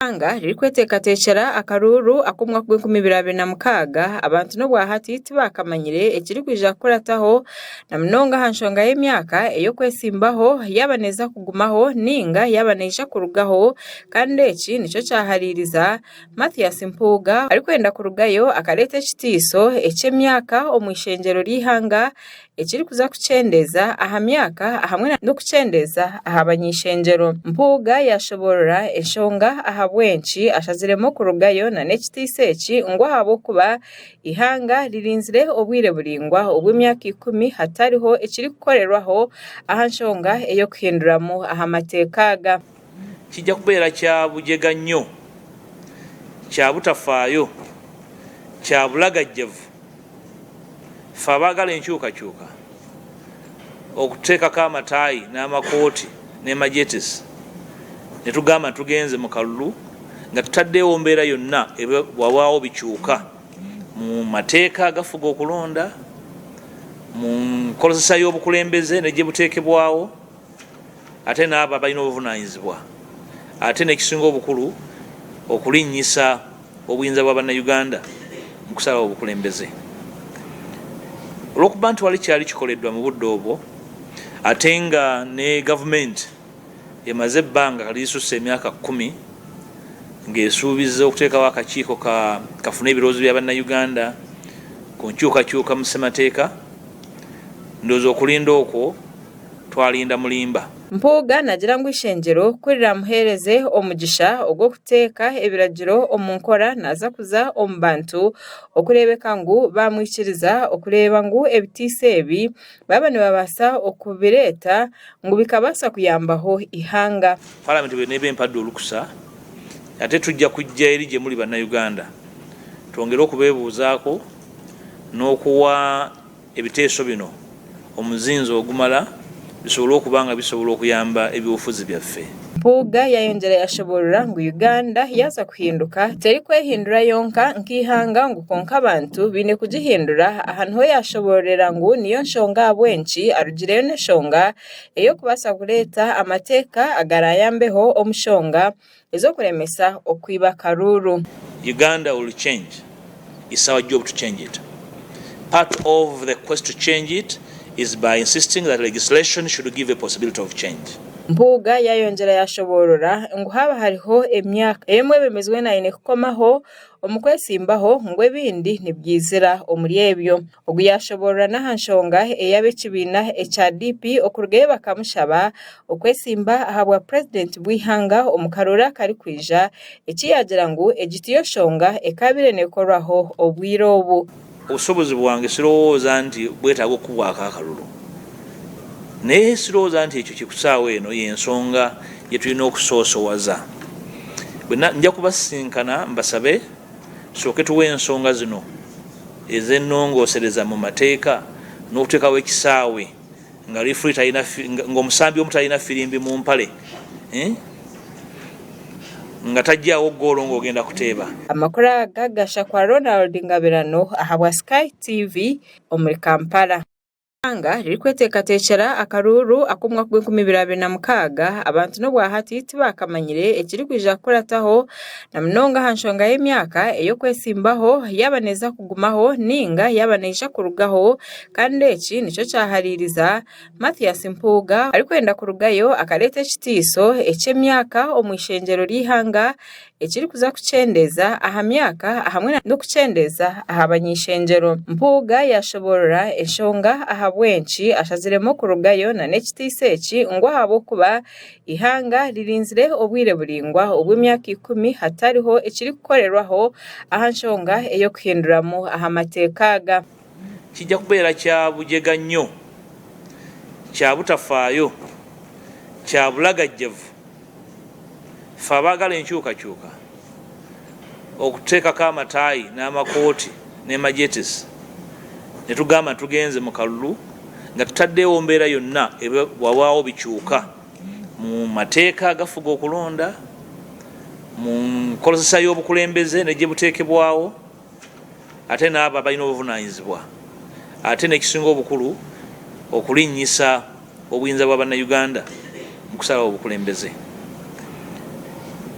Eihanga ririkweteekateekyera akaruuru ak'omwaka gw'enkumi ibiri abiri na mukaaga, abantu n'obwahati tibakamanyire ekirikwija kukurataho na munonga aha nshonga y'emyaka ey'okwetsimbaho yaaba neeza kugumaho nainga yaaba neija kurugaho kandi eki nikyo kyahariiriza Mathias Mpuuga arikwenda kurugayo akareeta ekitiiso eky'emyaka omu ishengyero ry'eihanga ekirikuza kukyendeeza aha myaka hamwe n'okukyendeeza aha bany'eishengyero. Mpuuga yashoboorora enshonga ahabw'enki ashaziremu kurugayo nana ekitiisa eki ngu ahabw'okuba eihanga ririnzire obwire buraingwa obw'emyaka ikumi hatariho ekirikukorerwaho aha nshonga ey'okuhinduramu aha mateeka aga. Kijja kubeera kya bujega nnyo, kya butafaayo, kya bulagajjavu Ffe abaagala enkyukakyuka okuteekako amataayi n'amakooti ne majetisi ne tugamba nti tugenze mu kalulu nga tutaddeewo mbeera yonna wabaawo bikyuka mu mateeka agafuga okulonda, mu nkozesa y'obukulembeze ne gye buteekebwawo ate n'abo abalina obuvunaanyizibwa ate n'ekisinga obukulu okulinnyisa obuyinza bwa Bannayuganda mu kusalawo obukulembeze. Olw'okuba nti wali kyali kikoleddwa mu budde obwo ate nga ne gavumenti emaze ebbanga kati lisusse emyaka kkumi ng'esuubiza okuteekawo akakiiko kafune ebirowoozo bya Bannayuganda ku nkyukakyuka mu ssemateeka, ndowooza okulinda okwo twalinda mulimba. Mpuuga nagira ngu eishengyero ku riramuheereze omugisha ogw'okuteeka ebiragiro omu nkora naaza kuza omu bantu okureebeka ngu baamwikiriza okureeba ngu ebitiisa ebi baaba nibabaasa okubireeta ngu bikabaasa kuyambaho eihanga. Palamenti bw'eneeba empadde olukusa ate tujja kujja eri gye muli Bannayuganda twongere okubeebuuzaako n'okuwa ebiteeso bino omuzinzi ogumala bisobole okuba nga bisobola okuyamba ebyobufuzi byaffe. Mpuuga yayongyera yashoboorora ngu Uganda yaaza kuhinduka terikwehindura yonka nk'eihanga ngu kwonka abantu baine kugihindura aha niho yashoboororera ngu niyo nshonga ahabw'enki arugireyo n'enshonga ey'okubaasa kureeta amateeka agarayambeho omu nshonga ez'okuremesa okwiba akaruuru. Uganda will change, it's our job to change it. Part of the quest to change it is by insisting that legislation should give a possibility of change. Mpuuga yayongyera yashoboorora ngu haaba hariho emyaka ei omwebembezi weena aine kukomaho omu kwetsimbaho ngu ebindi nibyizira omuri ebyo. Ogu yaashoboorora n'aha nshonga ei ab'ekibiina ekya DP okurugayo bakamushaba okwesimba ahabwa purezidenti bw'eihanga omu karuuru akarikwija, eki yaagira ngu egi tiyo nshonga ekaabaire neekorwaho obwire obu. Obusobozi bwange sirowooza nti bwetaaga okukubwako akalulu. Naye sirowooza nti ekyo ku ssaawa eno y'ensonga gye tulina okusoosowaza. Nja kubasisinkana mbasabe Tusooke tuwe ensonga zino ez'ennongoosereza mu mateeka n'okuteekawo ekisaawe nga referee talina ng'omusambi omu talina firimbi mu mpale eh? nga tajjaawo ggoolo ng'ogenda kuteeba. Amakuru aga gashakwa Ronald Ngabirano ahabwa Sky TV omuri Kampala. Eihanga ririkweteekateekyera akaruuru ak'omwaka gw'enkumi ibiri abiri na mukaaga, abantu n'obwahati tibakamanyire ekirikwija kukurataho na munonga aha nshonga y'emyaka ey'okwetsimbaho yaaba neeza kugumaho nainga yaaba neija kurugaho kandi eki nikyo kyahariiriza Mathias Mpuuga arikwenda kurugayo akareeta ekitiiso eky'emyaka omu ishengyero ry'eihanga ekirikuza kukyendeeza aha myaka hamwe n'okukyendeeza aha bany'eishengyero. Mpuuga yashoboorora enshonga ahabw'enki ashaziremu kurugayo nana ekitiisa eki ngu ahabw'okuba eihanga ririnzire obwire buraingwa obw'emyaka ikumi hatariho ekirikukorerwaho aha nshonga ey'okuhinduramu aha mateeka aga. Kijja kubeera kya bujega nnyo, kya butafaayo, kya bulagajjavu Ffe abaagala enkyukakyuka okuteekako amataayi n'amakooti ne majetisi ne tugamba nti tugenze mu kalulu nga tutaddeewo mbeera yonna wabaawo bikyuka mu mateeka agafuga okulonda, mu nkozesa y'obukulembeze ne gye buteekebwawo ate n'abo abalina obuvunaanyizibwa ate n'ekisinga obukulu okulinnyisa obuyinza bwa Bannayuganda mu kusalawo obukulembeze.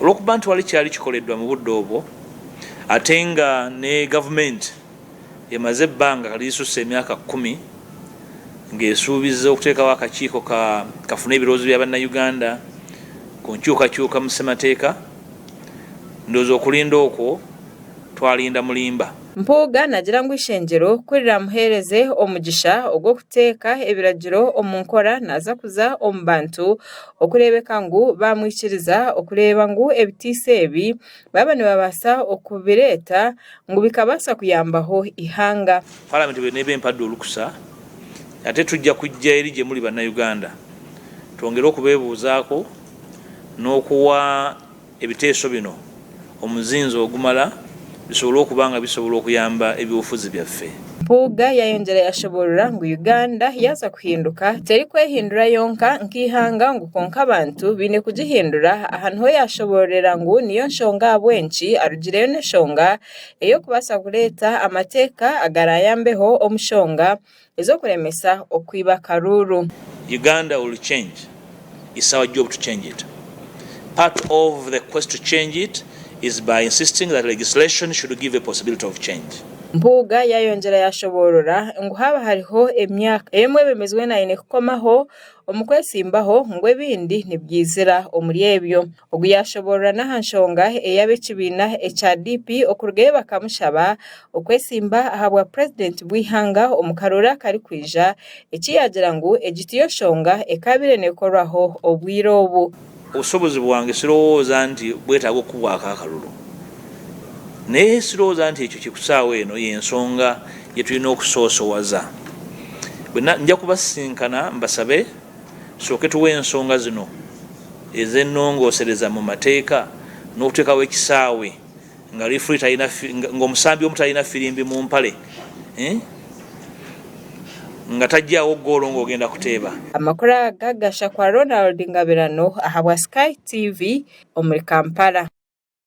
Olw'okuba nti wali kyali kikoleddwa mu budde obwo ate nga ne gavumenti emaze ebbanga kati lisusse emyaka kkumi ng'esuubiza okuteekawo akakiiko ka kafune ebirowoozo bya Bannayuganda ku nkyukakyuka mu ssemateeka, ndowooza okulinda okwo twalinda mulimba. Mpuuga naagira ngu eishengyero ku riraamuheereze omugisha ogw'okuteeka ebiragiro omu nkora naaza kuza omu bantu okureebeka ngu baamwikiriza okureeba ngu ebitiisa ebi baaba nibabaasa okubireeta ngu bikabaasa kuyambaho eihanga. Palamenti bw'eneeba empadde olukusa ate tujja kujja eri gye muli Bannayuganda twongere okubeebuuzaako n'okuwa ebiteeso bino omuzinzi ogumala bisobole okuba nga bisobola okuyamba ebyobufuzi byaffe. Mpuuga yayongyera yashoboorora ngu Uganda yaaza kuhinduka terikwehindura yonka nk'eihanga ngu kwonka abantu baine kugihindura aha niho yashoboororera ngu niyo nshonga ahabw'enki arugireyo n'enshonga ey'okubaasa kureeta amateeka agarayambeho omu nshonga ez'okuremesa okwiba akaruuru. Uganda will change, it's our job to change it. Part of the quest to change it is by insisting that legislation should give a possibility of change. Mpuuga yayongyera yashoboorora ngu haaba hariho emyaka ei omwebembezi weena aine kukomaho omu kwetsimbaho ngu ebindi nibyizira omuri ebyo. Ogu yaashoboorora n'aha nshonga ei ab'ekibiina ekya DP okurugayo bakamushaba okwesimba ahabwa Purezidenti bw'eihanga omu karuuru akarikwija, eki yaagira ngu egi tiyo nshonga ekaabaire neekorwaho obwire obu. Obusobozi bwange sirowooza nti bwetaaga okukubwako akalulu. Naye sirowooza nti ekyo kye ku ssaawa eno y'ensonga gye tulina okusoosowaza. Nja kubasisinkana mbasabe Tusooke tuwe ensonga zino ez'ennongoosereza mu mateeka n'okuteekawo ekisaawe nga referee talina ng'omusambi omu talina firimbi mu mpale eh? nga tajjaawo ggoolo ng'ogenda kuteeba. Amakuru aga gashakwa Ronald Ngabirano ahabwa Sky TV omuri Kampala.